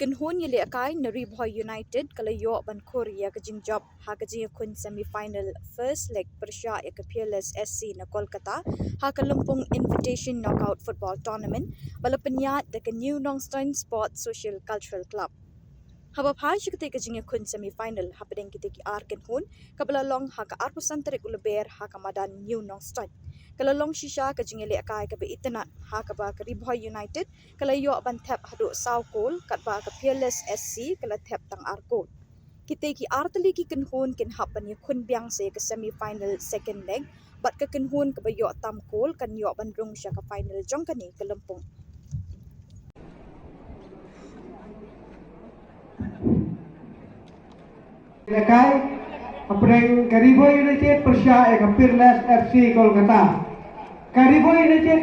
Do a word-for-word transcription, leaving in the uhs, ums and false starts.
Kynhun ïalehkai na Ri Bhoi United ka la ïoh ban khur ïa ka jingjop ha ka jingïakhun semi-final first leg pyrshah ïa ka Peerless S C na Kolkata ha ka Lympung Invitation Knockout Football Tournament ba la pynïaid da ka New Nongstoin Sports Social Cultural Club. Haba phai sha katei ka jingïakhun semi-final hapdeng kitei ki ar kynhun kaba la long ha ka arphew san tarik u Lber ha ka madan New Nongstoin, ka la long shisha ka jingïalehkai kaba itynnad ha kaba ka Ri Bhoi United ka la ïoh ban thep haduh saw kol, katba ka Peerless S C ka la thep tang ar kol. Kitei ki ar tylli ki kynhun kin hap ban ïakhun biang sa ïa ka semi-final second leg, bad ka kynhun kaba ïoh tam kol kan ïoh ban rung sha ka final jong kane ka lympung. Ïalehkai hapdeng ka Ri Bhoi United pyrshah ïa ka Peerless F C Kolkata. Ka Ri Bhoi United